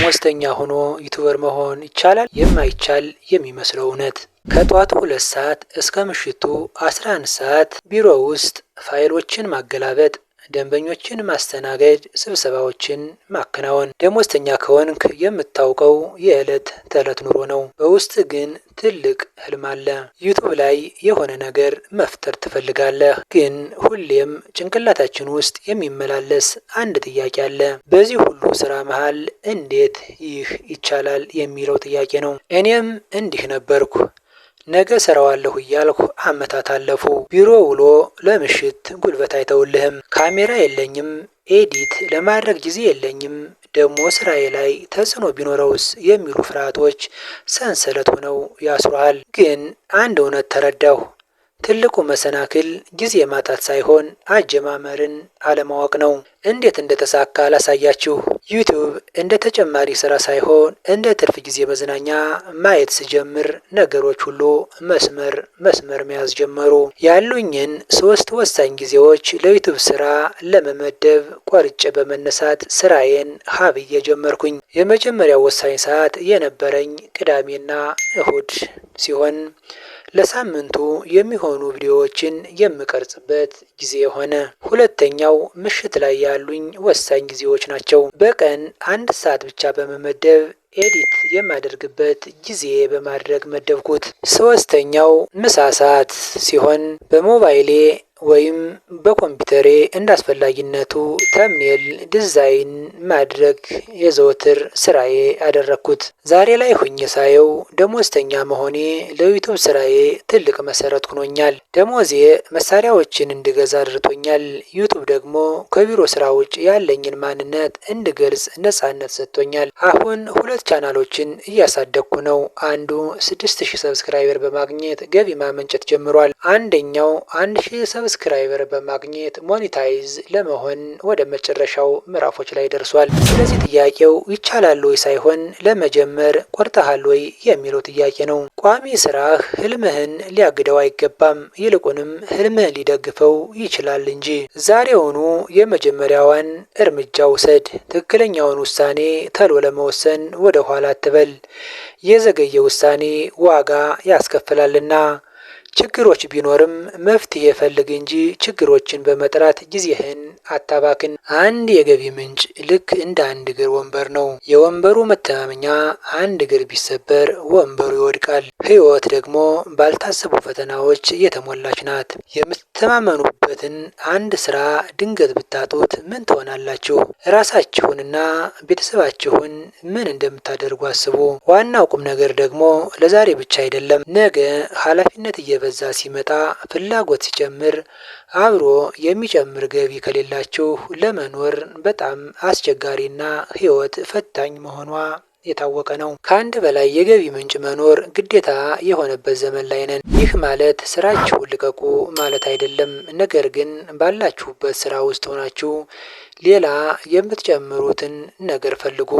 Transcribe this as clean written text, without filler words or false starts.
ደሞዝተኛ ሆኖ YouTuber መሆን ይቻላል? የማይቻል የሚመስለው እውነት። ከጠዋቱ 2 ሰዓት እስከ ምሽቱ 11 ሰዓት ቢሮ ውስጥ ፋይሎችን ማገላበጥ፣ ደንበኞችን ማስተናገድ፣ ስብሰባዎችን ማከናወን። ደሞዝተኛ ከሆንክ የምታውቀው የዕለት ተዕለት ኑሮ ነው። በውስጥ ግን ትልቅ ህልም አለ። YouTube ላይ የሆነ ነገር መፍጠር ትፈልጋለህ። ግን ሁሌም ጭንቅላታችን ውስጥ የሚመላለስ አንድ ጥያቄ አለ። በዚህ ሁሉ ስራ መሃል እንዴት ይህ ይቻላል የሚለው ጥያቄ ነው። እኔም እንዲህ ነበርኩ። ነገ እሰራዋለሁ እያልኩ አመታት አለፉ። ቢሮ ውሎ ለምሽት ጉልበት አይተውልህም። ካሜራ የለኝም፣ edit ለማድረግ ጊዜ የለኝም፣ ደግሞ ስራዬ ላይ ተጽዕኖ ቢኖረውስ የሚሉ ፍርሃቶች ሰንሰለት ሆነው ያስሩሃል። ግን አንድ እውነት ተረዳሁ። ትልቁ መሰናክል ጊዜ ማጣት ሳይሆን አጀማመርን አለማወቅ ነው። እንዴት እንደተሳካ ላሳያችሁ። YouTube እንደ ተጨማሪ ስራ ሳይሆን እንደ ትርፍ ጊዜ መዝናኛ ማየት ስጀምር ነገሮች ሁሉ መስመር መስመር መያዝ ጀመሩ። ያሉኝን ሶስት ወሳኝ ጊዜዎች ለ YouTube ስራ ለመመደብ ቆርጬ በመነሳት ስራዬን ሀ ብዬ ጀመርኩኝ። የመጀመሪያው ወሳኝ ሰዓት የነበረኝ ቅዳሜና እሁድ ሲሆን ለሳምንቱ የሚሆኑ ቪዲዮዎችን የምቀርጽበት ጊዜ ሆነ። ሁለተኛው ምሽት ላይ ያሉኝ ወሳኝ ጊዜዎች ናቸው። በቀን አንድ ሰዓት ብቻ በመመደብ edit የማደርግበት ጊዜ በማድረግ መደብኩት። ሶስተኛው ምሳ ሰዓት ሲሆን በሞባይሌ ወይም በኮምፒውተሬ እንደ አስፈላጊነቱ thumbnail design ማድረግ የዘወትር ስራዬ አደረግኩት። ዛሬ ላይ ሁኜ ሳየው ደሞዝተኛ መሆኔ ለ YouTube ስራዬ ትልቅ መሰረት ሆኖኛል። ደሞዜ መሳሪያዎችን እንድገዛ ረድቶኛል። YouTube ደግሞ ከቢሮ ስራ ውጭ ያለኝን ማንነት እንድገልጽ ነጻነት ሰጥቶኛል። አሁን ሁለት ቻናሎችን እያሳደግኩ ነው። አንዱ 6000 subscriber በማግኘት ገቢ ማመንጨት ጀምሯል። አንደኛው 1000 subscriber በማግኘት monetize ለመሆን ወደ መጨረሻው ምዕራፎች ላይ ደርሷል። ስለዚህ ጥያቄው ይቻላል ወይ ሳይሆን ለመጀመር ቆርጠሃል ወይ የሚለው ጥያቄ ነው። ቋሚ ስራህ ህልምህን ሊያግደው አይገባም። ይልቁንም ህልምህን ሊደግፈው ይችላል እንጂ። ዛሬውኑ የመጀመሪያዋን እርምጃ ውሰድ። ትክክለኛውን ውሳኔ ተሎ ለመወሰን ወደ ኋላ አትበል። የዘገየ ውሳኔ ዋጋ ያስከፍላልና። ችግሮች ቢኖርም መፍትሄ ፈልግ እንጂ ችግሮችን በመጥራት ጊዜህን አታባክን። አንድ የገቢ ምንጭ ልክ እንደ አንድ እግር ወንበር ነው። የወንበሩ መተማመኛ አንድ እግር ቢሰበር ወንበሩ ይወድቃል። ህይወት ደግሞ ባልታሰቡ ፈተናዎች የተሞላች ናት። የምትተማመኑበትን አንድ ስራ ድንገት ብታጡት ምን ትሆናላችሁ? ራሳችሁንና ቤተሰባችሁን ምን እንደምታደርጉ አስቡ። ዋናው ቁም ነገር ደግሞ ለዛሬ ብቻ አይደለም። ነገ ኃላፊነት እየበዛ ሲመጣ፣ ፍላጎት ሲጨምር፣ አብሮ የሚጨምር ገቢ ከሌላችሁ ለመኖር በጣም አስቸጋሪና ህይወት ፈታኝ መሆኗ የታወቀ ነው። ከአንድ በላይ የገቢ ምንጭ መኖር ግዴታ የሆነበት ዘመን ላይ ነን። ይህ ማለት ስራችሁን ልቀቁ ማለት አይደለም። ነገር ግን ባላችሁበት ስራ ውስጥ ሆናችሁ ሌላ የምትጨምሩትን ነገር ፈልጉ።